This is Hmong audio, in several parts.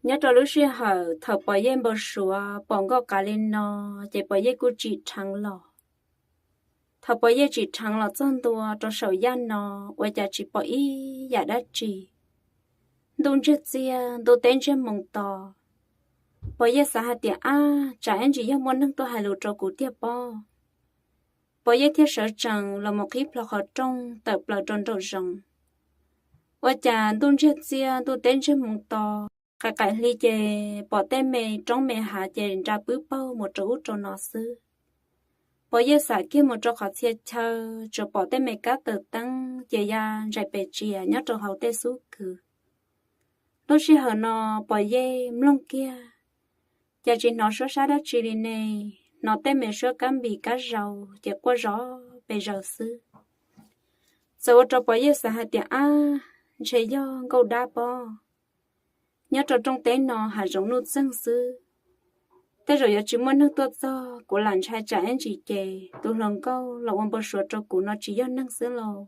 Nyob rau lub sij hawm thaum Pov Yej npau suav pom Nkauj Qav li no, ces Pov Yej kuj tsim dheev los. Thaum Pov Yej tsim dheev los txog ntua rau saum yaj no, ua cas tsis pom ib yam dab tsi. Ntuj ntsiag txiag, ntuj teb ntsiag moo to. Pov Yej xav hais tias, ab, tsam ib ntsis yog muaj neeg tuaj hais lus rau kuv tiag pob. Pov Yej thiaj sawv tsees los mus qhib plho qhov rooj tawm plaws rau nraum zoov. Ua cas ntuj ntsiag txiag, ntuj teb ntsiag moo to, qaim qaim hli ces pom tej me roob me hav ces nra pwb paug mus rau ub rau no xwb. Pov Yej xam kiag mus rau qhov txhia chaw, tsuas pom tej me kab taws teeb ces ya ntsais pes tsias nyob rau hauv tej xub kws. Lub sij hawm no Pov Yej mloog kiag, cas tsis hnov suab sab dab tsi li ne, hnov tej me suab kab npis kab zau ces quaj zov pes zaws xwb. Txawm ua rau Pov Yej xav hais tias, ab, ntshe yog Nkauj Dab pob. Nyob rau rooj teb no hav zoov nuj txeeg xwb, tej zaum yuav tsis muaj neeg tuaj txog, kuv lam ntshai tsam ib ntsis ces tus hluas nkauj los ua npau suav rau kuv no tsis yog neeg xwb lauj.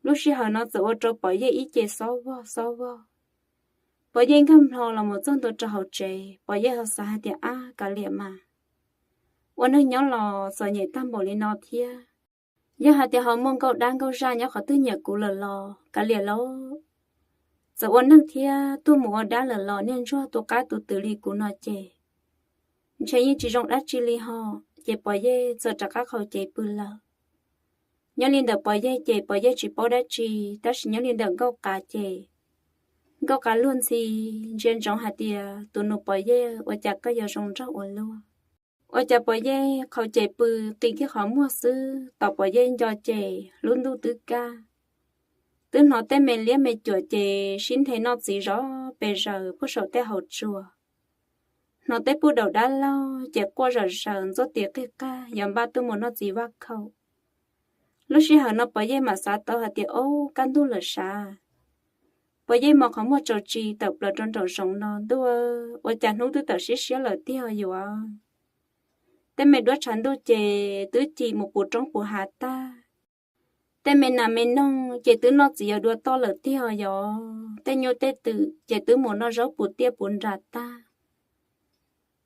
Lub sij hawm no txawm ua rau Pov Yej ib ce xob vog xob vog. Pov Yej nkag nplho los mus txog ntua rau hauv tsev, Pov Yej ho xav hais tias, ab, kav liam mas, ua neeg nyob los txom nyem tag npaum li no thiab. Yog hais tias ho muaj Nkauj Dab Nkauj Zaj nyob qhov twg nyiam kuv lawm los kav liam lauj. Txawm ua neeg thiab tuag mus ua dab lawm los niag ntsuag tus qab tus twm li kuv no ces ntshe yeej tsis zoo dab tsi li ho. Ces Pov Yej txawm rov qab qhau cev pw lawm. Nyob li ntawm Pov Yej ces Pov Yej tsis paub dab tsi, tab sis nyob li ntawm Nkauj Qav ces Nkauj Qav luag ntxhi, ntsia ntsoov hais tias, tus nus Pov Yej, ua cas koj yuav zoo nraug ua luaj? Ua cas Pov Yej qhau cev pw, qi kiag qhov muag xwb, tos Pov Yej nco ces lub ntuj twb kaj. Twb hnov tej me liab me cuam ces sib nthe noj txiv zov pes zaws puag saum tej hauv tsua. Hnov tej pub daum dab laug ces quaj zom zaws ntxuab tis qig qag yuav npaj tuaj mus noj txiv vaj khaum. Lub sij hawm no Pov Yej mam xav tau hais tias, ob, kaj ntug lawm sav. Pov Yej mos qhov muag tsaus tsis tawm plaws rau nraum zoov no, ntuj, ua cas hnub twb tawm siab siab lawm tiag yuav. Tej me duab tshav ntuj ces twb ci mus puv roob puv hav tag. Tej me nas me noog ces twb noj txiv yuav dua toj lawm tiag yos. Tej nyuj tej twm ces twb mus noj zaub puv tiaj puv nras tag.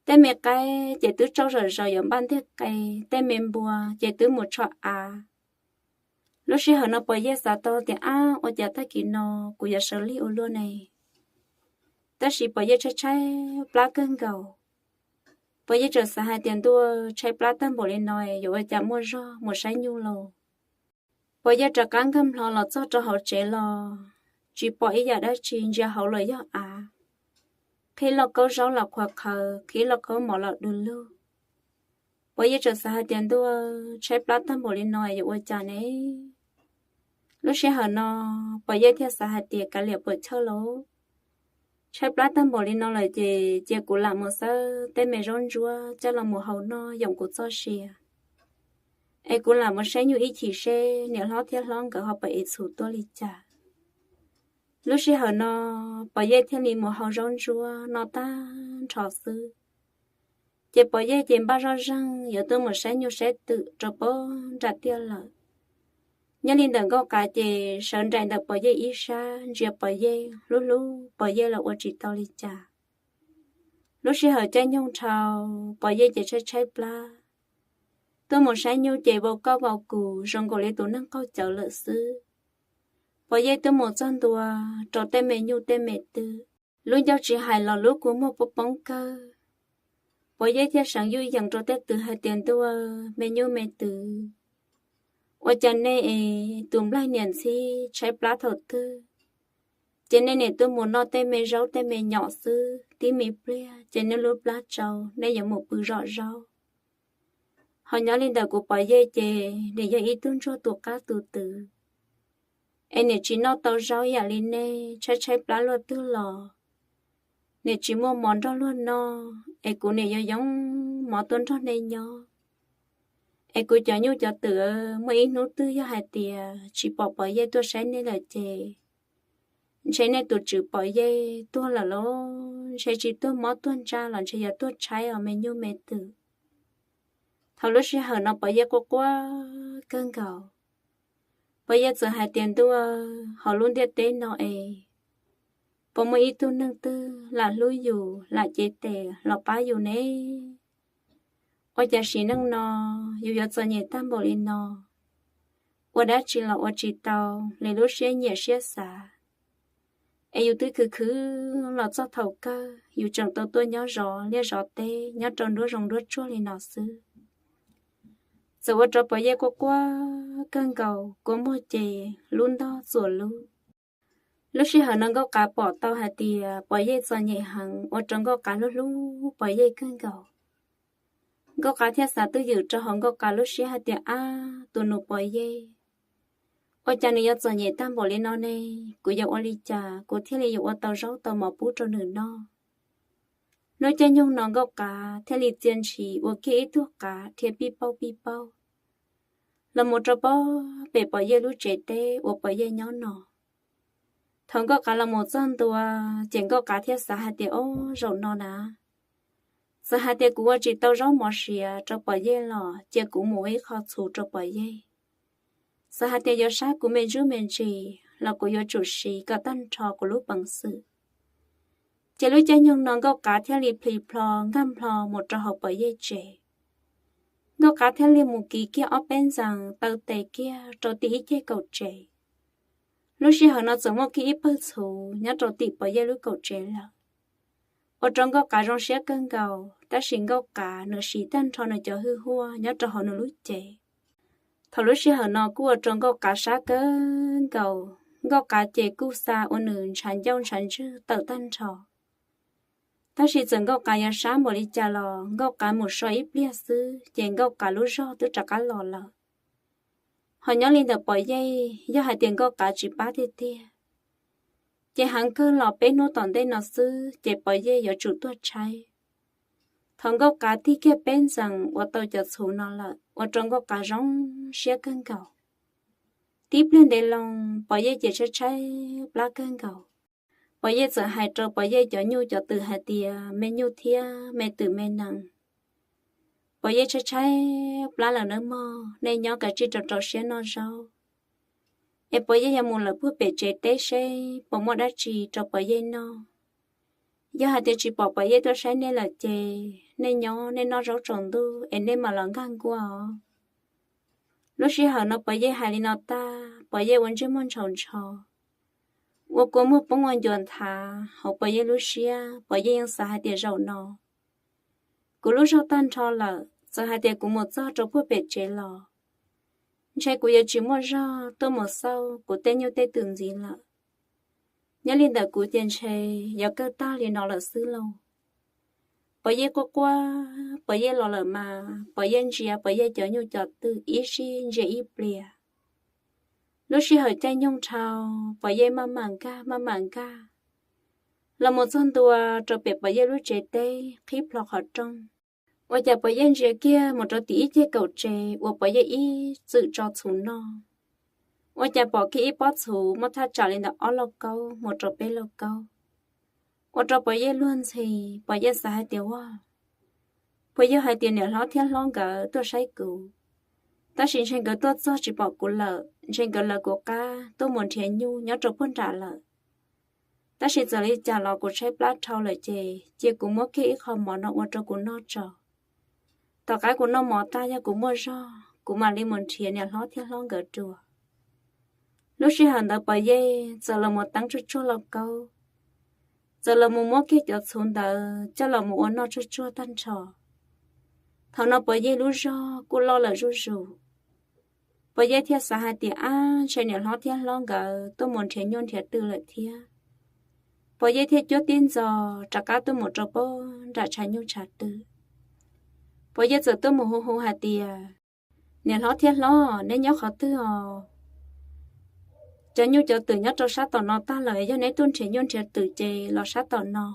Tej me qaib ces twb tsauj zom zaws yuav npaj ntiag qe. Tej me npua ces twb mus tsho av. Lub sij hawm no Pov Yej xav tau tias, ab, ua cas tag kis no kuv yuav sawv lig ua luaj ne? Tab sis Pov Yej tshaib tshaib plab kawg nkaus. Pov Yej txawm xav hais tias, ntuj, tshaib plab tag npaum li no yuav ua cas muaj zog mus saib nyuj lauj. Pov Yej rov qab nkag nplho los txog rau hauv tsev los tsis pom ib yam dab tsi, ntsia hauv los yog av. Qhib lauj kaub zaub los qhuav qhawv, qhib lauj kaub mov los du lug. Pov Yej txawm xav hais tias, ntuj, tshaib plab tag npaum li no yuav ua cas ne? Lub sij hawm no Pov Yej thiaj xav hais tias, kav liam puas chawj lauj, tshaib plab tag npaum li no lawm ces cia kuv lam mus xawb tej me zaub ntsuab coj los mus hau noj yoom kuv txoj sia, es kuv lam mus saib nyuj ib chim seb niam hlob thiab hlob nkawd ho pab ev txhuv tuaj li cas. Lub sij hawm no Pov Yej thiaj li mus hau zaub ntsuab noj tag nrho xwb, ces Pov Yej ces npaj zoj zeeg yuav tuaj mus saib nyuj saib twm rau pem nram tiaj lawm. Nyob li ntawm Nkauj Qav ces sawv nraim ntawm Pov Yej ib sab ntsia Pov Yej, hlub hlub Pov Yej los ua tsis tau li cas. Lub sij hawm caij nyoog dhau, Pov Yej ces tshaib tshaib plab. Tuaj mus saib nyuj ces vau koj vau kuv zoo nkaus li tus neeg qaug cawv lawm xwb. Pov Yej tuaj mus txog ntua rau tej me nyuj tej me twm, lub ncauj tsis hais los lub kua muag poob poob kawg. Pov Yej thiaj seev yuj yees rau tej twm hais tias, ntuj, me nyuj me twm, ua cas nej es tus nplaig niam ntxhib tshaib plab thaum twg, ces nej niam tuaj mus noj tej me zaub tej me nyom xwb, tib me pliag ces nej lub plab tsau, nej yuav mus pw zom zaub. Ho nyob li ntawm kuv Pov Yej ces nws yog ib tug ntsuag tu qab tu twv, es niam tsis noj tau zaub ib yam li nej, tshaib tshaib plab luaj twg los niam tsis muaj mov nrog luag noj, es kuv niam yuav yoo mov tuaj nrog nej nyob. Es kuv cov nyuj cov twm, muaj ib hnub twg yog hais tias tsis pom Pov Yej tuaj saib nej lawm ces ntshe nej tus tswv Pov Yej tuag lawm lauj, ntshe tsis tuag mob tuag ntsaj los ntshe yuav tuag tshaib os me nyuj me twm. Thaum lub sij hawm no Pov Yej quaj quaj kawg nkaus. Pov Yej txawm hais tias, ntuj, hauv lub ntiaj teb no es Puas muaj ib tug neeg twg lam hlub yus, lam cev tes los pab yus ne? Ua cas sim neej no yus yuav txom nyem tag npaum li no? Ua dab tsi los ua tsis tau li lub siab nyiam siab xav. Es yus twb khwv khwv los txog thaum kawg yus tseem tau tuaj nyob zov liaj zov teb nyob rau nruab zoov nruab tsuag li no xwb. Txawm ua rau Pov Yej quaj quaj kawg nkaus, kua muag ces lub ntog txuas lub. Lub sij hawm no Nkauj Qav pom tau hais tias Pov Yej txom nyem heev, ua rau Nkauj Qav hlub hlub Pov Yej kawg nkaus. Nkauj Qav thiaj xav twj ywm rau hauv Nkauj Qav lub siab hais tias, ab, tus nus Pov Yej, ua cas nws yuav txom nyem tag npaum li no ne? Kuv yuav ua li cas kuv thiaj li yuav ua tau zaub tau mov pub rau nws noj? Lub caij nyoog no Nkauj Qav thiaj li txia ntshis ua kiag ib tug qav dhia pij pauj pij pauj los mus rau pem Pov Yej lub tsev teb uas Pov Yej nyob no. Thaum Nkauj Qav los mus txog ntua, ces Nkauj Qav thiaj xav hais tias, ob, zaum no na, txawm hais tias kuv ua tsis tau zaub mov siav rau Pov Yej los cia kuv mus ua ib qho txhuv rau Pov Yej. Txawm hais tias yuav sab kuv me ntsuj me ntsis los kuv yuav tsum siv kom tag nrho kuv lub peev xwm. Ces lub caij nyoog no Nkauj Qav thiaj li plhis plho nkag nplho mus rau hauv Pov Yej tsev. Nkauj Qav thiaj li mus kiv kiag ob peb ntxees taw tes kiag rau tim ib ceg kaum tsev. Lub sij hawm no txawm muaj kiag ib pawg txhuv nyob rau tim Pov Yej lub kaum tsev lawm, ua rau Nkauj Qav zoo siab kawg nkaus. Tab sis Nkauj Qav nws siv tag nrho nws cov hwj huaj nyob rau hauv nws lub cev. Thaum lub sij hawm no kuj ua rau Nkauj Qav sab kawg nkaus, Nkauj Qav ces kuj xa ua nws ntshav ncauj ntshav ntswg tawm tag nrho. Tab sis txawm Nkauj Qav yuav sab npaum li cas los Nkauj Qav mus so ib pliag xwb ces Nkauj Qav lub zog twb rov qab los lawm. Ho nyob li ntawm Pov Yej, yog hais tias Nkauj Qav tsis pab tiag tiag, ces heev kawg los peb hnub tom ntej no xwb ces Pov Yej yuav tsum tuag tshaib. Thaum Nkauj Qav tig kiag peb ntxees ua tau cov txhuv no lawm, ua rau Nkauj Qav zoo siab kawg nkaus. Tib pliag ntev loo, Pov Yej ces tshaib tshaib plab kawg nkaus. Pov Yej txawm hais rau Pov Yej cov nyuj cov twm hais tias, me nyuj thiab me twm me nees, Pov Yej tshaib tshaib plab lawm nawb mog, nej nyob kav tsij rau rau siab noj zaub, es Pov Yej yuav mus lawm puag pem tsev teb seb puas muaj dab tsi rau Pov Yej noj. Yog hais tias tsis pom Pov Yej tuaj saib nej lawm ces nej nyob nej noj zaub tsaus ntuj es nej mam los nkag nkuaj os. Lub sij hawm no Pov Yej hais li no tag, Pov Yej ua ntsej muag ntshaus ntsho, ua kua muag poob ua ncua nthav hauv Pov Yej lub siab. Pov Yej yeej xav hais tias zaum no kuv lub zog tag nrho lawm, txawm hais tias kuv mus txog rau puag pem tsev los ntshe kuv yuav tsis muaj zog tuaj mus xauj kuv tej nyuj tej twm ntxiv lawm. Nyob li ntawm kuv ces ntshe yuav kawg tag li no lawm xwb lauj. Pov Yej quaj quaj, Pov Yej los lawm mas Pov Yej ntsia Pov Yej cov nyuj cov twm ib sij ntsia ib pliag. Lub sij hawm caij nyoog dhau, Pov Yej maj mam nkag maj mam nkag los mus txog ntua rau pem Pov Yej lub tsev teb qhib plho qhov rooj. Ua cas Pov Yej ntsia kiag mus rau tim ib ceg kaum tsev uas Pov Yej ib txwm tso txhuv noj, ua cas pom kiag ib pob txhuv muaj thaj tsam li ntawm ob lauj kaub mus rau peb lauj kaub. Ua rau Pov Yej luag ntxhi, Pov Yej xav hais tias, ua, puas yog hais tias niam hlob thiab hlob nkawd tuaj saib kuv? Tab sis ntshe nkawd tuaj txog tsis pom kuv lawm, ntshe nkawd lawv kuv qab tuaj mus nrhiav nyuj nyob rau puag nram lawm. Tab sis txawm li cas los kuv tshaib plab dhau lawm ces cia kuv muab kiag ib qho mov no ua rau kuv noj tso. Tom qab kuv noj mov tag yog kuv muaj zog kuv mam li mus nrhiav niam hlob thiab hlob nkawd dua. Lub sij hawm ntawd Pov Yej txawm los mus teeb tsuag tsuag lauj kaub, txawm los mus muab kiag cov txhuv ntawd coj los mus ua noj tsuag tsuag tag nrho. Thaum no Pov Yej lub zog kuj loj lawm zuj zus. Pov Yej thiaj xav hais tias, ab, ntshe niam hlob thiab hlob nkawd tuaj mus nrhiav nyuj nrhiav twm lawm thiab. Pov Yej thiaj cuab tib ntxo rov qab tuaj mus rau puag nram tshav nyuj tshav twm. Pov Yej txawm tuaj mus hu hu hais tias, niam hlob thiab hlob, neb nyob qhov twg os? Cov nyuj cov twm nyob rau sab tom no tag lawm, yog neb tuaj nrhiav nyuj nrhiav twm ces los sab tom no.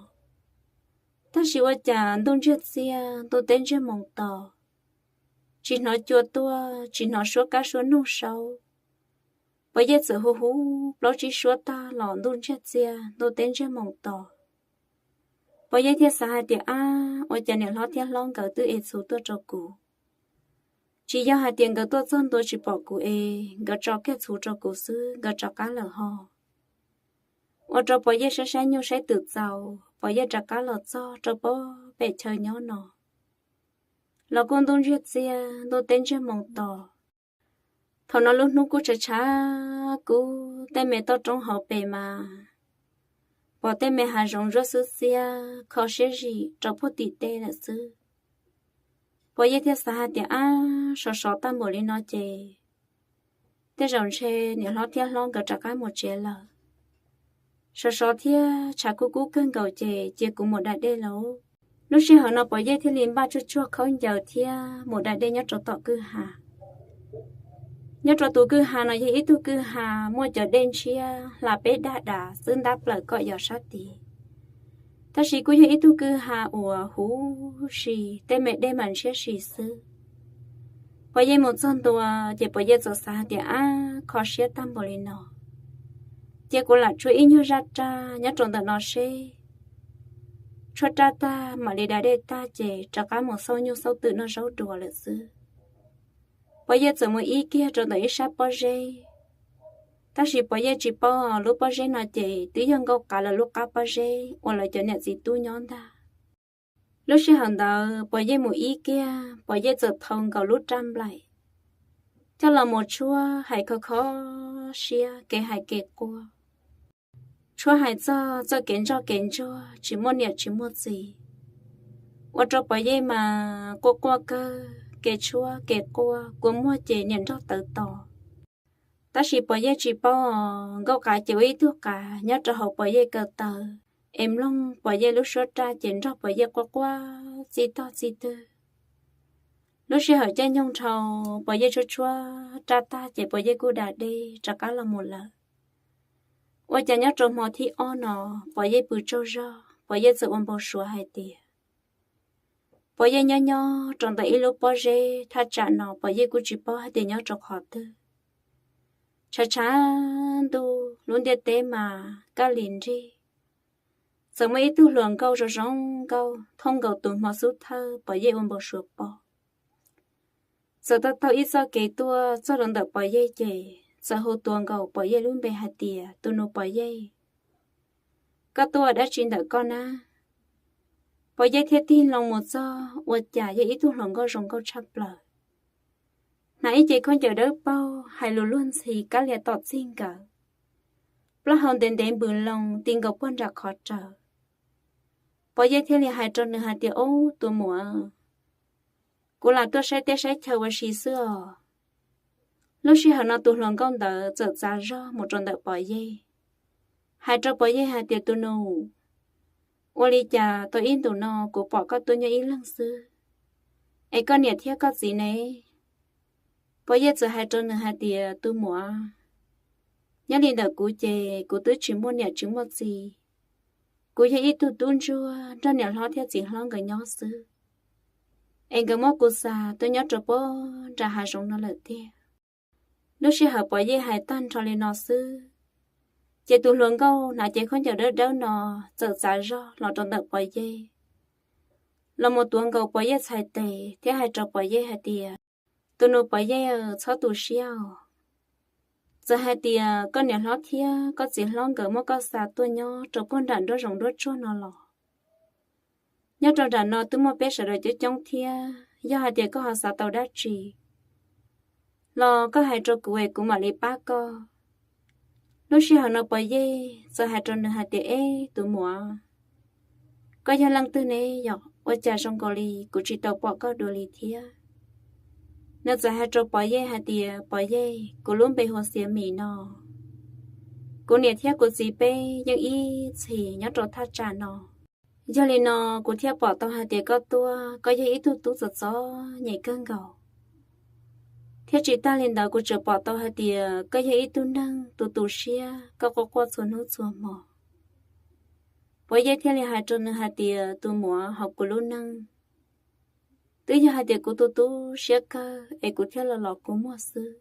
Tab sis ua cas ntuj ntsiag txiag ntuj teb ntsiag moos tos, tsis hnov cua tuaj tsis hnov suab kab suab noog saub. Pov Yej txawm hu hu plaub tsib suab tag los ntuj ntsiag txiag ntuj teb ntsiag moos tos. Pov Yej thiaj xav hais tias, ab, ua cas niam hlob thiab hlob nkawd twb ev txhuv tuaj rau kuv? Tsis yog hais tias nkawd tuaj txog ntua tsis pom kuv es nkawd tso kiag txhuv rau kuv xwb nkawd rov qab lawm ho? Ua rau Pov Yej saib saib nyuj saib twm txaus, Pov Yej rov qab los txog rau pem chaw nyob no los kuj ntuj ntsiag txiaj, ntuj teb ntsiag moo to. Thaum no lub hnub kuj tshav tshav kub, tej me toj roob hauv pes mas pom tej me hav zoov zuaj xwb xiab kho siab zim rau puag tim tej lawm xwb. Pov Yej thiaj xav hais tias, ab, sov sov tag npaum li no ces tej zaum ntshe niam hlob thiab hlob nkawd rov qab mus tsev lawm. Sov sov thiab tshav kub kub kawg nkaus ces cia kuv mus da dej lauj. Lub sij hawm no Pov Yej thiaj li npaj tsuag tsuag khaub ncaws thiab mus da dej nyob rau tom kwj ha. Nyob rau tus kwj ha no yog ib tug kwj ha muaj cov dej ntshiab hla peb dag dav xwb ntab plaws kom yos sab tid, tab sis kuj yog ib tug kwj ha uas huv si, tej me dej mas ntshiab si xwb. Pov Yej mus txog ntua ces Pov Yej txawm xav hais tias, ab, kho siab tag npaum li no, cia kuv lam tshuab ib nyuag zaj raj nyob rau ntawm no seb. Tshuab raj tag mam li da dej tag ces rov qab mus xauj nyuj xauj twm noj zaub dua lawm xwb. Pov Yej txawm mus ib kiag rau ntawm ib sab pob zeb, tab sis Pov Yej tsis paub lub pob zeb no ces twb yog Nkauj Qav lawv lub qab pob zeb uas lawv cov niam txiv tub nyob ntag. Lub sij hawm ntawd Pov Yej mus ib kiag, Pov Yej txawm thau nkaus lub raj nplaim coj los mus tshuab, hais kho kho siab kev hais kev quaj, tshuab hais txog txoj kev ntsoj kev ntsuag tsis muaj niam tsis muaj txiv, ua rau Pov Yej mas quaj quaj kawg, kev tshuab kev quaj kua muag ces niam nrog tawv tos. Tab sis Pov Yej tsis paub, Nkauj Qav ces ua ib tug qav nyob rau hauv Pov Yej ko taw, es mloog Pov Yej lub suab raj ces nrog Pov Yej quaj quaj txij tog txij twg. Lub sij hawm caij nyoog dhau, Pov Yej tshuab tshuab raj tag ces Pov Yej kuj da dej rov qab los mus lawm. Ua cas nyob rau hmo thib ob no, Pov Yej pw tsaug zog, Pov Yej txawm ua npau suav hais tias Pov Yej nyob nyob rau ntawm ib lub pob zeb thaj tsam no, Pov Yej kuj tsis paub hais tias nyob rau qhov twg. Tshav tshav ntuj, lub ntiaj teb mas kaj li nrig. Txawm muaj ib tug hluas nkauj zoo zoo nkauj thooj nkaus tus hmo xub thawj Pov Yej ua npau suav pom. Txawm taug taug ib txoj kev tuaj txog rau ntawm Pov Yej ces txawm hu tuav nkaus Pov Yej lub npe hais tias, tus nus Pov Yej, koj tuaj ua dab tsi ntawm koj na? Pov Yej thiaj tig loo mus txog, ua cas yog ib tug hluas nkauj zoo nkauj tshaj plaws, hnav ib ce khaub ncaws dawb paug, hais lus luag ntxhi kab lias tom txij nkawm, plaub hau ntev ntev npws loo ti nkaus puag nram qhov raws. Pov Yej thiaj li hais rau nws hais tias, Ob, tus muam, kuv lam tuaj saib teb saib chaw ua si xwb os. Lub sij hawm no tus hluas nkauj ntawd txawm txav zog mus rau ntawm Pov Yej, hais rau Pov Yej hais tias, tus nus, ua li cas tau ib ntus no kuv pom koj tuaj nyob ib leeg xwb, es koj niam thiab koj txiv ne? Pov Yej txawm hais rau nws hais tias, tus muam, nyob li ntawm kuv ces kuv twb tsis muaj niam tsis muaj txiv. Kuv yog ib tug tub ntsuag nrog niam hlob thiab txiv hlob nkawd nyob xwb, es nkawd muab kuv xa tuaj nyob rau puag nram hav zoov no lawm tiag. Lub sij hawm Pov Yej hais tag nrho li no xwb, ces tus hluas nkauj hnav cev khaub ncaws dawb dawb no txawm txav zog los rau ntawm Pov Yej, los mus tuav nkaus Pov Yej txhais tes thiab hais rau Pov Yej hais tias, tus nus Pov Yej, txhob tu siab os. Txawm hais tias koj niam hlob thiab koj txiv hlob nkawd muab koj xa tuaj nyob rau puag nram nruab zoov nruab tsuag no los, nyob rau nram no twb muaj peb sawv daws coob coob thiab, yog hais tias koj ho xav tau dab tsi los koj hais rau kuv es kuv mam li pab koj. Lub sij hawm no Pov Yej txawm hais rau nws hais tias, eb, tus muam, koj yog leej twg ne yom? Ua cas zoo nkaus li kuv tsis tau pom koj dua li thiab? Nws txawm hais rau Pov Yej hais tias, Pov Yej, kuv lub npe hu ua Xiav Mim no. Kuv niam thiab kuv txiv peb yeej ib txhis nyob rau thaj tsam no. Yog li no kuv thiaj pom tau hais tias koj tuaj, koj yog ib tug tub txom txom nyem kawg nkaus. Thiab tsis tag li ntawd kuv tseem pom tau hais tias koj yog ib tug neeg tu tu siab, koj quaj quaj txhua hnub txhua hmo. Pov Yej thiaj li hais rau nws hais tias, tus muam, hauv kuv lub neej twb yog hais tias kuv tu tu siab kawg es kuv thiaj los los kua muag xwb.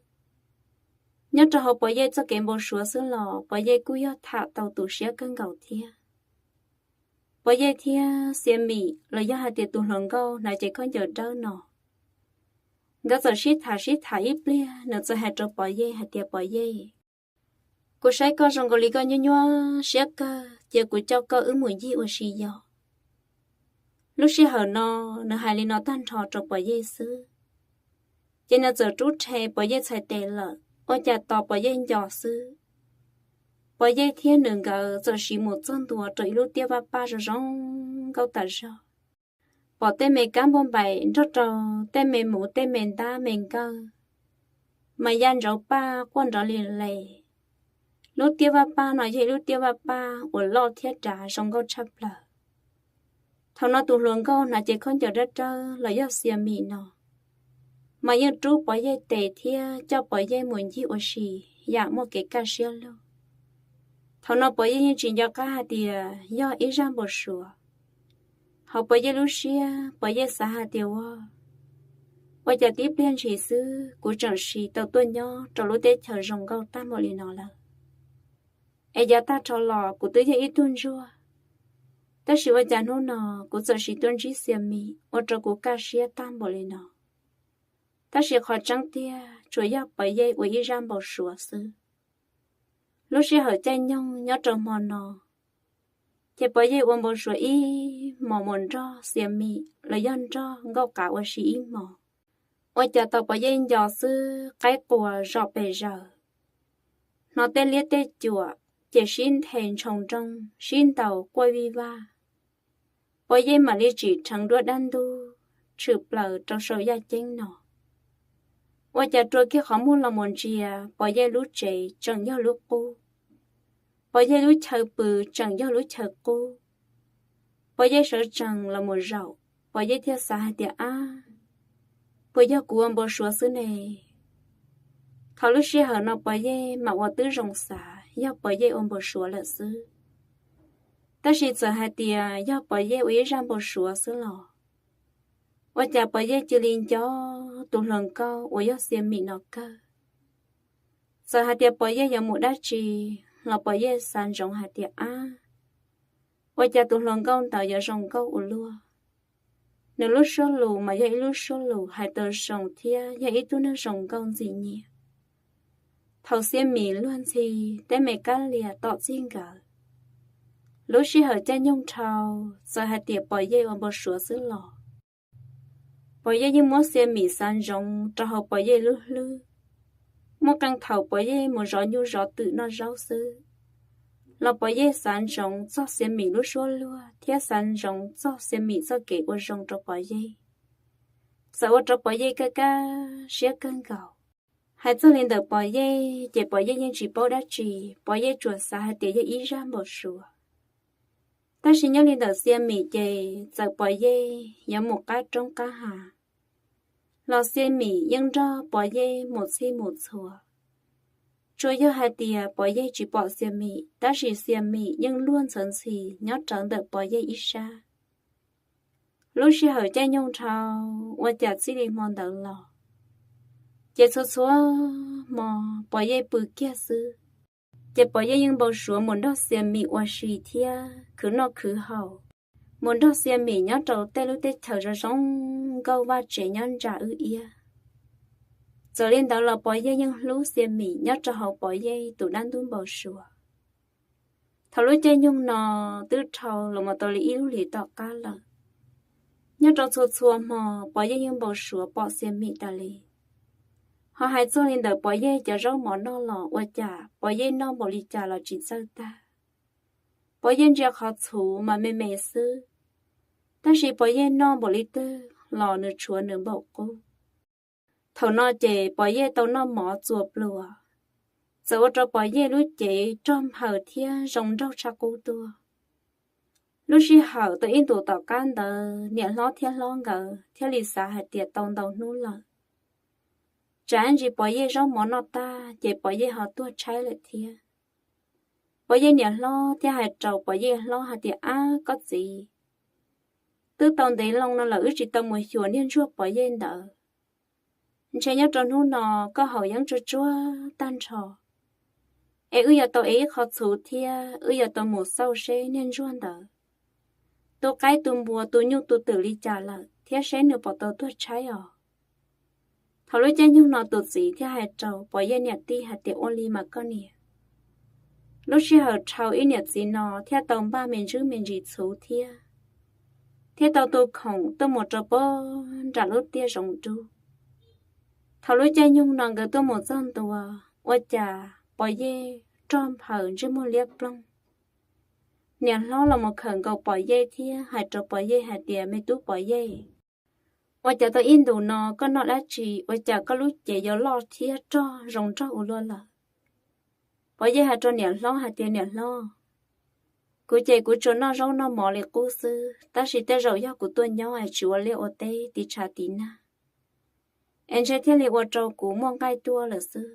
Nyob rau hauv Pov Yej txoj kev npau suav xwb los Pov Yej kuj yog tham tau tu siab kawg nkaus thiab. Pov Yej thiab Xiav Mim los yog hais tias tus hluas nkauj hnav cev khaub ncaws dawb no, nkawd txawm sib tham sib tham ib pliag, nws txawm hais rau Pov Yej hais tias, Pov Yej, Kuv saib koj zoo nkaus li koj nyuaj nyuaj siab kawg, cia kuv coj koj wb mus ncig ua si yom. Lub sij hawm no, nws hais li no tag nrho rau Pov Yej xwb, ces nws txawm rub rhe Pov Yej txhais tes lawm, ua cas tos Pov Yej nco xwb, Pov Yej thiab nws nkawd txawm siv mus txog ntua rau ib lub tiaj vaj paj zoo zoo nkauj tas zog. Pom tej me kab npauj npaim nrog rau tej me muv tej me ntab me nkawj mas ya ntsauv paj quaj nrov li les. Lub tiaj vaj paj no yog ib lub tiaj vaj paj uas loj thiab dav zoo nkauj tshaj plaws. Thaum no tus hluas nkauj hnav cev khaub ncaws dawb dawb los yog Xia Mim no mas yeej rub Pov Yej tes thiab coj Pov Yej mus ncig ua si yam muaj kev kaj siab lug. Thaum no Pov Yej yeej tsis nco qab hais tias yog ib zaj npau suav. Hauv Pov Yej lub siab, Pov Yej xav hais tias ua, ua cas tib pliag ntshis xwb kuv tseem sis tau tuaj nyob rau lub teb chaws zoo nkauj tag npaum li no lawm, es yav tag nrho los kuv twb yog ib tug ntsuag, tab sis ua cas hnub no kuv txawm sis tuaj ntsib Xia Mim ua rau kuv kaj siab tag npaum li no. Tab sis qhov tseeb tiag tsuas yog Pov Yej ua ib zaj npau suav xwb. Lub sij hawm caij nyoog nyob rau hmo no, ces Pov Yej ua npau suav ib hmos mus nrog Xia Mim los yog nrog Nkauj Qav ua si ib hmos. Ua cas tau Pov Yej nco xwb qaib quas zom pes zaws, hnov tej liab tej cuam ces sib nthe ntshoo nrooj sib ntaus quaj vij vaj. Pov Yej mam li tsim dheev duab dab ntub tshwm plaws rau saum yaj ceeb no. Ua cas rua kiag qhov muag los mus ntsia Pov Yej lub tsev tseem yog lub qub, Pov Yej lub chaw pw tseem yog lub chaw qub. Pov Yej sawv tsees los mus zaum, Pov Yej thiaj xav hais tias ab, puas yog kuv ua npau suav xwb ne? Thaum lub sij hawm no Pov Yej mam ua tib zoo xav yog Pov Yej ua npau suav lawm xwb. Tab sis txawm hais tias yog Pov Yej ua ib zaj npau suav xwb los, ua cas Pov Yej cia li nco tus hluas nkauj uas yog Xia Mim no kawg. Txawm hais tias Pov Yej yuav mus dab tsi los Pov Yej xav ntsoov hais tias ab, ua cas tus hluas nkauj ntawd yuav zoo nkauj ua luaj. Nws lub suab lus mas yog ib lub suab lus hais tau zoo thiab yog ib tug neeg zoo nkauj ntxim nyiam. Thaum Xia Mim luag ntxhi tej me kab lias tom txij nkawd, lub sij hawm caij nyoog dhau, txawm hais tias Pov Yej ua npau suav xwb los, Pov Yej yeej muab Xia Mim xav ntsoov rau hauv Pov Yej lub hlwb. Muaj qee thaum Pov Yej mus zov nyuj zov twm noj zaub xwb los Pov Yej xav ntsoov txog Xia Mim lub suab luag thiab xav ntsoov txog Xia Mim txoj kev ua zoo rau Pov Yej. Txawm ua rau Pov Yej kaj kaj siab kawg nkaus. Hais txog li ntawm Pov Yej ces Pov Yej yeej tsis paub dab tsi, Pov Yej tsuas xav hais tias yog ib zaj npau suav. Tab sis nyob li ntawm Xia Mim ces txawm Pov Yej yuav mus qab roob qab hav los Xia Mim yeej nrog Pov Yej mus txhij mus txhua. Tsuas yog hais tias Pov Yej tsis pom Xia Mim tab sis Xia Mim yeej luag ntxhawv ntxhi nyob rawv ntawm Pov Yej ib sab. Lub sij hawm caij nyoog dhau, ua cas txij li hmo ntawd los ces txhua txhua hmo Pov Yej pw kiag xwb, ces Pov Yej yeej npau suav mus nrog Xia Mim ua si thiab khwv noj khwv haus, mus nrog Xia Mim nyob rau tej lub teb chaws zoo zoo nkauj vaj tsev nyob ntsa wb iab. Txawm li ntawd los Pov Yej yeej hlub Xia Mim nyob rau hauv Pov Yej tus dab ntub npau suav. Thaum lub caij nyoog no twb dhau los mus tau li ib lub hlis tom qab lawm. Nyob rau txhua txhua hmo Pov Yej yeej npau suav pom Xia Mim tas li. Ho hais txog li ntawm Pov Yej cov zaub mov noj los ua cas Pov Yej noj npaum li cas los tsis txawj tag. Pov Yej ntsia qhov txhuv mas me me xwb, tab sis Pov Yej noj npaum li twg los nws tshuav nws npaum qub. Thaum no ces Pov Yej tau noj mov txua pluas, txawm ua rau Pov Yej lub cev rog nphaws thiab zoo nraug tshaj qub tuaj. Lub sij hawm tau ib ntus tom qab ntawd niam hlob thiab hlob nkawd thiaj li xav hais tias tau ntau hnub lawm, tsam ntsis Pov Yej zaub mov noj tag ces Pov Yej ho tuag tshaib lawm thiab. Pov Yej niam hlob thiaj hais rau Pov Yej hlob hais tias ab koj txiv, twb tau ntev loo no lawm wb tsis tau mus xyuas niag ntsuag Pov Yej ntawd. Ntshe nyob rau hnub no koj haus yeeb tsuag tsuag tag nrho, es wb yuav tau ev ib qho txhuv thiab wb yuav tau mus xauj seb niag ntsuag ntawd tu qaib tu npua tu nyuj tu twm li cas lawm thiab seb nws puas tau tuag tshaib os. Thaum lub caij nyoog no tus txiv thiaj hais rau Pov Yej niam tij hais tias ua li mas koj niam, Lub sij hawm dhau ib niam txiv no thiaj tau npaj me ntsis me ntsis txhuv thiab, thiab tau tu khoom tuaj mus rau pem nram lub tiaj zoov dub. Thaum lub caij nyoog no nkawd tuaj mus txog ntua, ua cas Pov Yej rog nphaws ntsej muag liab ploog. Niam hlob los mus khawm nkaus Pov Yej thiab hais rau Pov Yej hais tias, Me tub Pov Yej, ua cas tau ib ntus no koj noj dab tsi ua cas koj lub cev yuav loj thiab rog zoo nraug ua luaj lawm? Pov Yej hais rau niam hlob hais tias, Niam hlob, kuv ces kuv tsuas noj zaub noj mov li qub xwb, tab sis tej zaum yog kuv tuaj nyob es tsis ua liaj ua teb tiv tshav tiv nag, es ntshe thiaj li ua rau kuv muaj nqaij tuaj lawm xwb.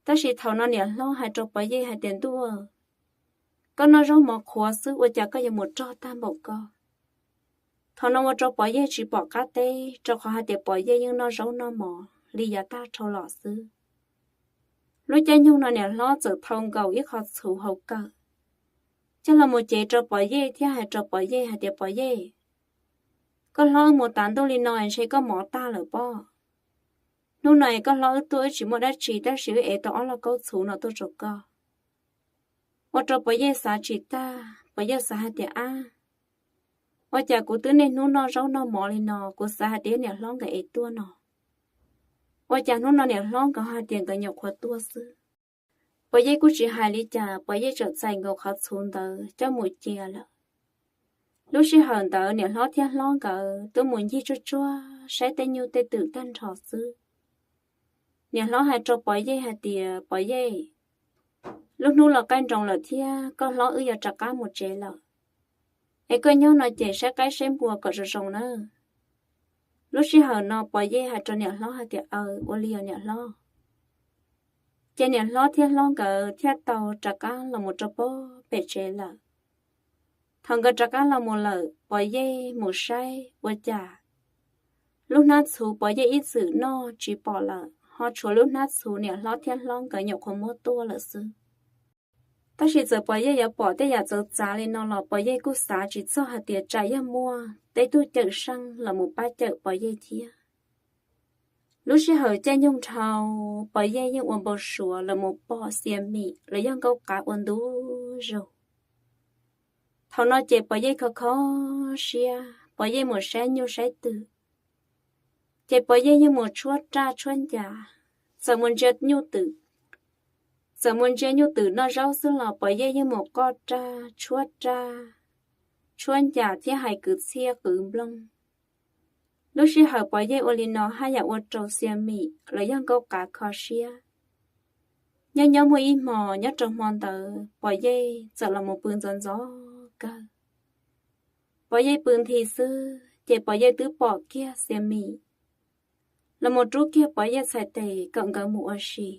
Tab sis thaum no niam hlob hais rau Pov Yej hais tias, Ntuj, koj noj zaub mov qhuav xwb ua cas koj yuav mus rog tag npaum ko? Thaum no ua rau Pov Yej tsis pom qab teb, rau qhov hais tias Pov Yej yeej noj zaub noj mov li yav tag dhau los xwb. Lub caij nyoog no niam hlob txawm thau nkaus ib qho txhuv hauv kawm, coj los mus cev rau Pov Yej thiab hais rau Pov Yej hais tias, Pov Yej, koj hlob wb mus tav ntuj li no ntshe koj mov tag lawm pob. Hnub no es koj hlob wb tuaj wb tsis muaj dab tsi tab sis wb ev tau ob lauj kaub txhuv no tuaj rau koj. Ua rau Pov Yej xav tsis tag, Pov Yej xav hais tias, Ab, ua cas kuv twb niaj hnub noj zaub noj mov li no, kuv xav hais tias niam hlob nkawd ev tuaj no, ua cas hnub no niam hlob nkawd hais tias nkawd nyuam qhuav tuaj xwb? Pov Yej kuj tsis hais li cas, Pov Yej txawm txais nkaus qhov txhuv ntawd coj mus cia lawm. Lub sij hawm ntawd niam hlob thiab hlob nkawd tuaj mus ncig tsuag tsuag saib tej nyuj tej twm tag nrho xwb. Niam hlob hais rau Pov Yej hais tias, Pov Yej, lub hnub los qaij nroos lawm thiab koj hlob wb yuav rov qab mus tsev lawm, es koj nyob no ces saib qaib saib npua kom zoo zoo nawb. Lub sij hawm no Pov Yej hais rau niam hlob hais tias, Aws, ua li os niam hlob. Ces niam hlob thiab hlob nkawd thiaj tau rov qab los mus rau pem tsev lawm. Thaum nkawd rov qab los mus lawm, Pov Yej mus saib ua cas lub hnab txhuv Pov Yej ib txwm noj tsis pom lawm, ho tshuav lub hnab txhuv niam hlob thiab hlob nkawd nyuam qhuav muab tuaj lawm xwb. Tab sis txawm Pov Yej yuav pom tej yam txawv txav li no los Pov Yej kuj xav tsis txog hais tias tsam yog muaj tej tug cawm seej los mus pab cawm Pov Yej thiab. Lub sij hawm caij nyoog dhau, Pov Yej yeej ua npau suav los mus pom Xia Mim los yog nkauj qav ua ntu zus. Thaum no ces Pov Yej kho kho siab, Pov Yej mus saib nyuj saib twm, ces Pov Yej yeej mus tshuab raj tshuab ncas, txawm mus ntsia nyuj twm, txawm mus ntsia nyuj twm noj zaub xwb los Pov Yej yeej mus qoj raj tshuab raj, tshuab ncas thiab hais kwv txhiaj qwv nplooj. Lub sij hawm Pov Yej ua li no haj yam ua rau Xia Mim los yog nkauj qav kho siab. Nyob nyob muaj ib hmo, nyob rau hmo ntawd Pov Yej txawm los mus pw ntxov ntxov kawg. Pov Yej pw nthi xwb ces Pov Yej twb pom kiag Xia Mim los mus rub kiag Pov Yej txhais tes kom nkawd mus ua si.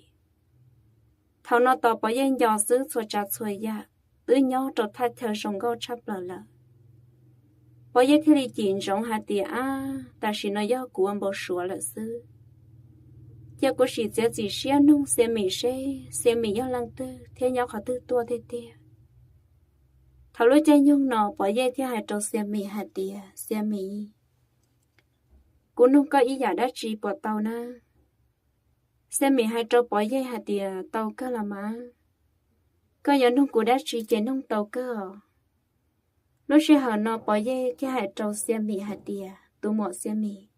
Thaum no tos Pov Yej nco xwb txhua tsav txhua yam twb nyob rau thaj chaw zoo nkauj tshaj plaws lawm. Pov Yej thiaj li cim ntsoov hais tias, Ab, tam sim no yog kuv ua npau suav lawm xwb. Cia kuv sim txiav txim siab nug Xia Mim seb Xia Mim yog leej twg thiab nyob qhov twg tuaj tiag tiag. Thaum lub caij nyoog no Pov Yej thiaj hais rau Xia Mim hais tias, Xia Mim, kuv nug koj ib yam dab tsi puas tau na? Xia Mim hais rau Pov Yej hais tias, Tau kawg los mas. Koj yuav nug kuv dab tsi ces nug tau kawg os. Lub sij hawm no Pov Yej thiaj hais rau Xia Mim hais tias, Tus muam Xia Mim,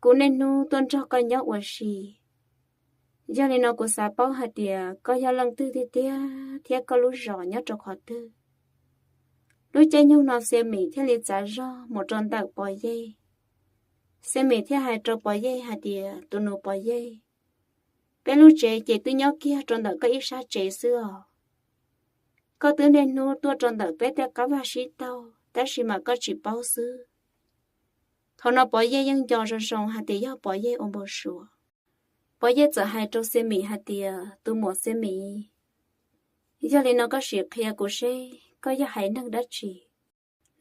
kuv niaj hnub tuaj nrog koj nyob ua si. Yog li no kuv xav paub hais tias koj yog leej twg tiag tiag thiab koj lub zos nyob rau qhov twg? Lub caij nyoog no Xia Mim thiaj li txav zog mus rau ntawm Pov Yej. Xia Mim thiaj hais rau Pov Yej hais tias, Tus nus Pov Yej, peb lub tsev ces twb nyob kiag rau ntawm koj ib sab tsev xwb os. Koj twb niaj hnub tuaj rau ntawm peb tej qab vaj sib taug tab sis mas koj tsis paub xwb. Thaum no Pov Yej yeej nco zoo zoo hais tias yog Pov Yej ua npau suav. Pov Yej txawm hais rau Xia Mim hais tias, Tus muam Xia Mim, yog li no koj sim qhia kuv seb koj yog haiv neeg dab tsi?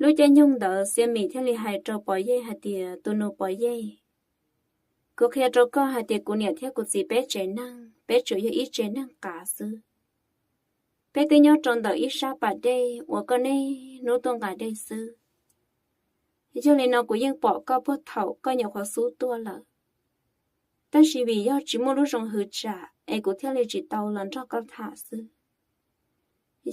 Lub caij nyoog ntawd Xia Mim thiaj li hais rau Pov Yej hais tias, Tus nus Pov Yej, kuv qhia rau koj hais tias kuv niam thiab kuv txiv peb tsev neeg peb tsuas yog ib tsev neeg qav xwb. Peb twb nyob rau ntawm ib sab pas dej uas koj niaj hnub tuaj nqa dej xwb. Yog li no kuv yeej pom koj puag thaum koj nyuam qhuav xub tuaj lawm. Tab sis vim yog tsis muaj lub zoo hwv tsam, es kuv thiaj li tsis tau los nrog koj tham xwb.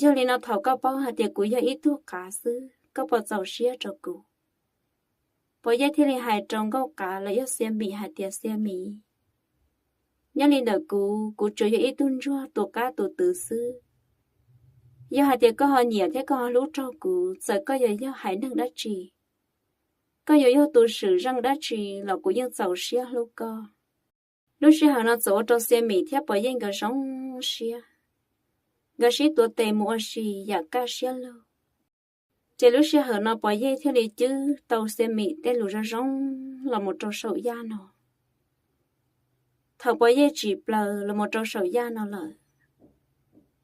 Yog li no thaum koj paub hais tias kuv yog ib tug qav xwb, koj puas txaus siab rau kuv? Pov Yej thiaj li hais rau Nkauj Qav los yog Xia Mim hais tias, Xia Mim, nyob li ntawm kuv, kuv tsuas yog ib tug ntsuag tus qab tus twv xwb. Yog hais tias koj ho nyiam thiab koj ho hlub raug kuv, txawm koj yuav yog haiv neeg dab tsi, koj yuav yog tus swm zeej dab tsi los kuv yeej txaus siab hlub koj. Lub sij hawm no txawm ua rau Xia Mim thiab Pov Yej nkawd zoo siab, nkawd sib tuav tes mus ua si yam kaj siab lug. Ces lub sij hawm no Pov Yej thiaj li cwb tau Xia Mim tej lus zoo zoo los mus rau saum yaj no. Thaum Pov Yej tsim plaws los mus rau saum yaj no lawm,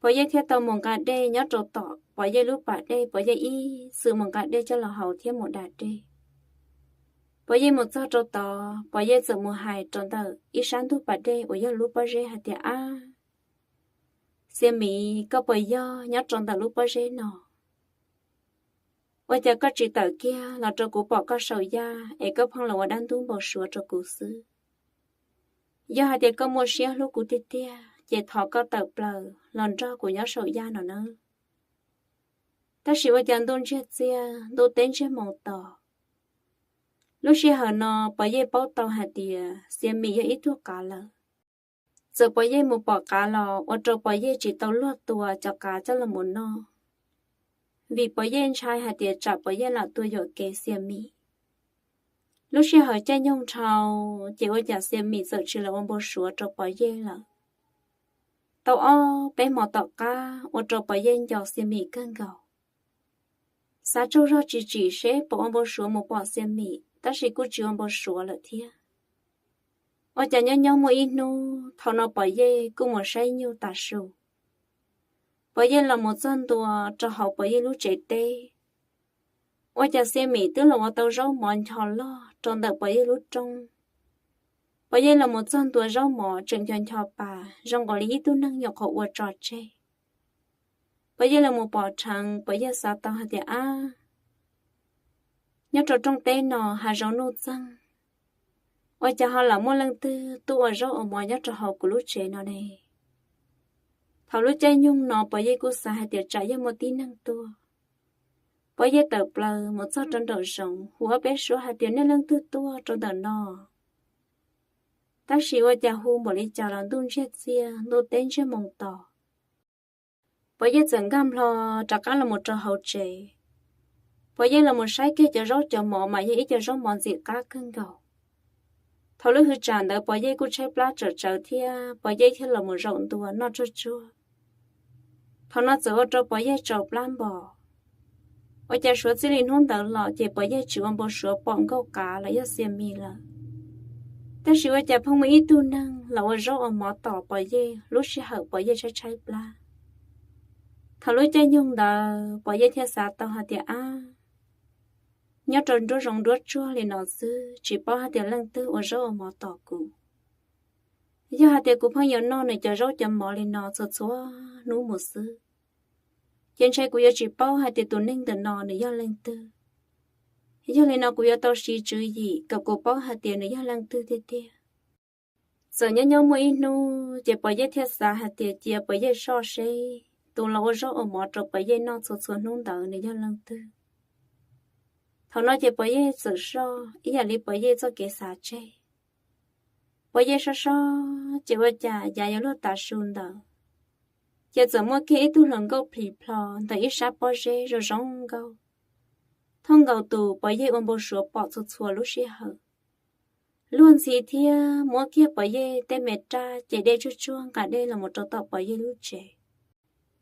Pov Yej thiaj tau mus nqa dej nyob rau tom Pov Yej lub pas dej, Pov Yej ib txwm mus nqa dej coj los haus thiab mus da dej. Pov Yej mus txog rau tod, Pov Yej txawm mus hais rau ntawm ib sab ntug pas dej uas yog lub pob zeb hais tias, Ab, Xia Mim, koj puas yog nyob rau ntawm lub pob zeb no? Ua cas koj tsis tawm kiag los rau kuv pom koj saum yaj es koj pheej los ua dab ntub npau suav rau kuv xwb? Yog hais tias koj muaj siab hlub kuv tiag tiag ces thov koj tawm plaws los nrog kuv nyob saum yaj no nawb. Tab sis ua cas ntuj ntsiag txiaj ntuj teb ntsiag moo tos, lub sij hawm no Pov Yej paub tau hais tias Xia Mim yog ib tug qav lawm. Txawm Pov Yej mus pom qav los ua rau Pov Yej tsis tau luag tua cov qav coj los mus noj, vim Pov Yej ntshai hais tias tsam Pov Yej lam tua yuam kev Xia Mim. Lub sij hawm caij nyoog dhau, ces ua cas Xia Mim txawm tsis los ua npau suav rau Pov Yej lawm. Tau ob peb hmo tom qab ua rau Pov Yej nco Xia Mim kawg nkaus. Xav tsaug zog tsis tsim seb puas ua npau suav mus pom Xia Mim, tab sis kuj tsis ua npau suav lawm thiab. Ua cas nyob nyob muaj ib hnub, thaum no Pov Yej kuj mus saib nyuj tas su. Pov Yej los mus txog ntua rau hauv Pov Yej lub tsev teb, ua cas Xia Mim twb los ua tau zaub mov ncho loj rau ntawm Pov Yej lub rooj. Pov Yej los mus txog ntua zaub mov tseem ncho ncho pas zoo nkaus li ib tug neeg nyuam qhuav ua tso tseg. Pov Yej los mus pom dheev, Pov Yej xav tau hais tias, Ab, nyob rau rooj teb no hav zoov nuj txeeg, ua cas ho lam muaj leej twg tuaj ua zaub ua mov nyob rau hauv kuv lub tsev no ne? Thaum lub caij nyoog no Pov Yej kuj xav hais tias tsam yog muaj tib neeg tuaj. Pov Yej tawm plaws mus txog rau nraum zoov hu ob peb suab hais tias, Nej leej twg tuaj rau ntawm no? Tab sis ua cas hu npaum li cas los ntuj ntsiag txiaj ntuj teb ntsiag moo tos, Pov Yej txawm nkag nplho rov qab los mus rau hauv tsev. Pov Yej los mus saib kiag cov zaub cov mov mas yog ib co zaub mov ntxim qab kawg nkaus. Thaum lub hwv tsam ntawd Pov Yej kuj tshaib plab tsawm tsawv thiab Pov Yej thiaj los mus zaum ntua noj tsuag tsuag. Thaum no txawm ua rau Pov Yej tsaus plab npo. Ua cas suav txij li hnub ntawd los ces Pov Yej tsis ua npau suav pom Nkauj Qav los yog Xia Mim lawm. Tab sis ua cas pheej muaj ib tug neeg los ua zaub ua mov tos Pov Yej lub sij hawm Pov Yej tshaib tshaib plab. Thaum lub caij nyoog ntawd Pov Yej thiaj xav tau hais tias, Ab, nyob rau nruab zoov nruab tsuag li no xwb tsis paub hais tias leej twg ua zaub ua mov tos kuv. Yog hais tias kuv pheej yuav noj nws cov zaub cov mov li no txhua txhua hnub mus xwb, ces ntshe kuv yuav tsis paub hais tias tus neeg ntawm no nws yog leej twg. Yog li no kuv yuav tau siv tswv yim kom kuv paub hais tias nws yog leej twg tiag tiag. Txawm nyob nyob muaj ib hnub ces Pov Yej thiaj xav hais tias cia Pov Yej soj seb tus los ua zaub ua mov rau Pov Yej noj txhua txhua hnub ntawd nws yog leej twg. Thaum no ces Pov Yej txawm soj ib yam li Pov Yej txoj kev xav tseg. Pov Yej soj soj ces ua cas yav yuav luag tav su ntawd, ces txawm muaj kiag ib tug hluas nkauj plhis plho ntawm ib sab pob zeb zoo zoo nkauj, thooj nkaus tus Pov Yej ua npau suav pom txhua txhua lub sij hawm. Luag ntxhi thiab muab kiag Pov Yej tej me raj ces dej tsuag tsuag nqa dej los mus rau tom Pov Yej lub tsev,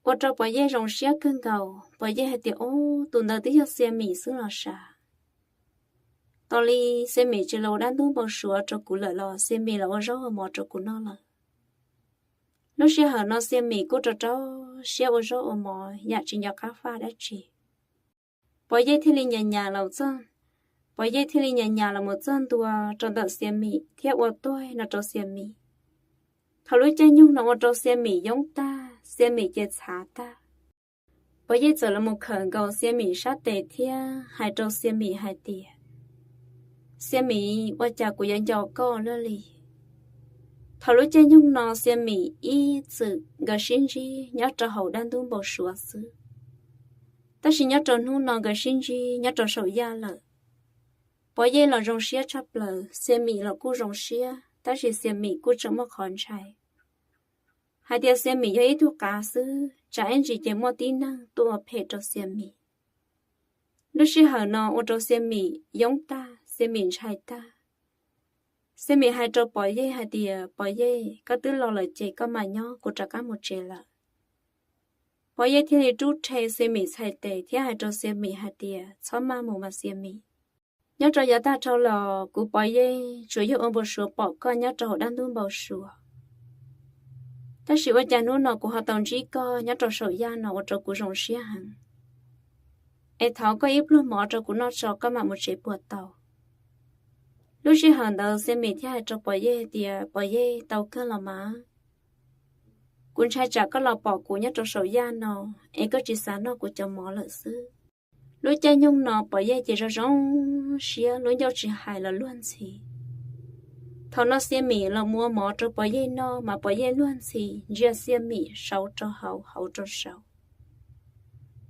ua rau Pov Yej zoo siab kawg nkaus. Pov Yej hais tias, Ub, tus ntawd twb yog Xia Mim xwb los sav. Tos li Xia Mim tsis los ua dab ntub npau suav rau kuv lawm los Xia Mim los ua zaub ua mov rau kuv noj lawm. Lub sij hawm no Xia Mim kuj rau rau siab ua zaub ua mov yam tsis nco qab faj dab tsi. Pov Yej thiaj li nyas nyas los txog, Pov Yej thiaj li nyas nyas los mus txog ntua rau ntawm Xia Mim thiab ua tuag no rau Xia Mim. Thaum lub caij nyoog no ua rau Xia Mim yoob tag, Xia Mim ces txhav tag. Pov Yej txawm los mus khawm nkaus Xia Mim sab tes thiab hais rau Xia Mim hais tias, Xia Mim, ua cas kuv yuav nco koj luaj li? Thaum lub caij nyoog no Xia Mim ib txwm nkawd sib ntsib nyob rau hauv dab ntub npau suav xwb, tab sis nyob rau hnub no nkawd sib ntsib nyob rau saum yaj lawm. Pov Yej los zoo siab tshaj plaws, Xia Mim los kuj zoo siab, tab sis Xia Mim kuj tseem muaj qhov ntshai hais tias Xia Mim yog ib tug qav xwb, tsam ib ntsis ces muaj tib neeg tuaj ua phem rau Xia Mim. Lub sij hawm no ua rau Xia Mim yoob tag, Xia Mim ntshai tag. Xia Mim hais rau Pov Yej hais tias, Pov Yej, koj twb los lawm ces koj mam nyob, kuv rov qab mus tsev lawm. Pov Yej thiaj li rub rhe Xia Mim txhais tes thiab hais rau Xia Mim hais tias, Txhob maj mus mas Xia Mim. Nyob rau yav tag dhau los kuv Pov Yej tsuas yog ua npau suav pom koj nyob rau hauv dab ntub npau suav, tab sis ua cas hnub no kuv ho tau ntsib koj nyob rau saum yaj no ua rau kuv zoo siab heev. Es thov koj ib pluag mov rau kuv noj tso koj mam mus tsev puas tau? Lub sij hawm ntawd Xia Mim thiaj hais rau Pov Yej tias, Pov Yej, tau kawg los mas, kuv ntshai tsam koj los pom kuv nyob rau saum yaj no es koj tsis xav noj kuv cov mov lawm xwb. Lub caij nyoog no Pov Yej ces zoo zoo siab, lub ncauj tsis hais los luag ntxhi. Thaum no Xia Mim los mus ua mov rau Pov Yej noj mas Pov Yej luag ntxhi ntsia Xia Mim saud rau hauv, hauv rau saud.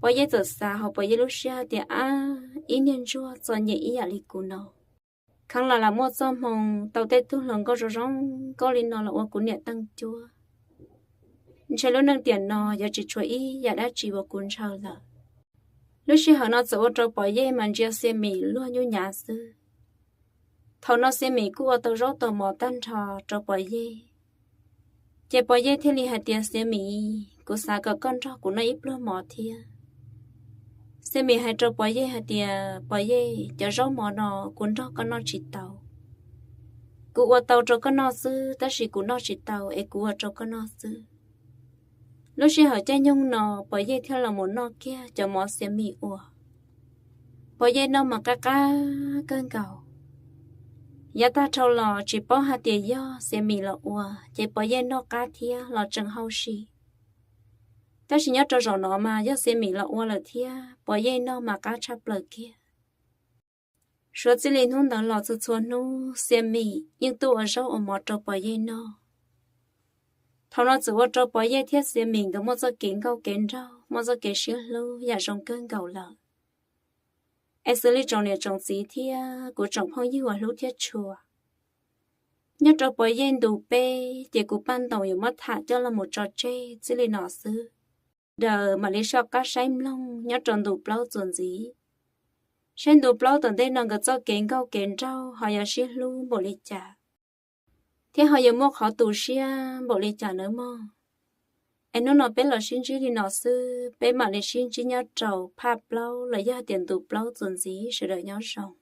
Pov Yej txawm xav hauv Pov Yej lub siab tias, Ab, ib niag ntsuag txom nyem ib yam li kuv no, kheev los lam muaj txoj hmoo tau tej tug hluas nkauj zoo zoo nkauj li no los ua kuv niam teej cuab. Ntshe lub neej tiam no yuav tsis tshuav ib yam dab tsi uas kuv ntshaw lawm. Lub sij hawm no txawm ua rau Pov Yej mas ntsia Xia Mim luag nyuj nyav xwb. Thaum no Xia Mim kuj ua tau zaub tau mov tag nrho rau Pov Yej, ces Pov Yej thiaj li hais tias, Xia Mim, kuv xav kom koj nrog kuv noj ib pluag mov thiab. Xia Mim hais rau Pov Yej hais tias, Pov Yej, cov zaub mov no kuv nrog koj noj tsis tau. Kuv ua tau rau koj noj xwb, tab sis kuv noj tsis tau es kuv ua rau koj noj xwb. Lub sij hawm caij nyoog no Pov Yej thiaj los mus noj kiag cov mov Xia Mim ua. Pov Yej noj mas qab qab kawg nkaus. Yav tag dhau los tsis paub hais tias yog Xia Mim los ua, ces Pov Yej noj qab thiab los tseem hauj sim. Tab sis nyob rau zaum no mas yog Xia Mim los ua lawm thiab, Pov Yej noj mas qab tshaj plaws kiag. Suav txij li hnub ntawd los txhua txhua hnub Xia Mim yeej tuaj ua zaub ua mov rau Pov Yej noj. Thaum no txawm ua rau Pov Yej thiab Xia Mim nkawd muaj txoj kev nkauj kev nraug, muaj txoj kev sib hlub yam zoo kawg nkaus lawm. Es xws li tsoom niam tsoom txiv thiab kuv tsoom phooj ywg uas hlub thiab tshua, nyob rau Pov Yej ntu peb ces kuv paj ntoos yuav muab tham coj los mus tso tseg txij li no xwb. Daws mam li soj qab saib mloog nyob rau ntu plaub txuas ntxiv, saib ntu plaub tom ntej no nkawd txoj kev nkauj kev nraug ho yuav sib hlub npaum li cas, thiab ho yuav muaj qhov tu siab npaum li cas nawb mog. Es hnub no peb los sib ntsib li no xwb, peb mam li sib ntsib nyob rau phaj plaub los yog tias ntu plaub txuas ntxiv, sawv daws nyob zoo.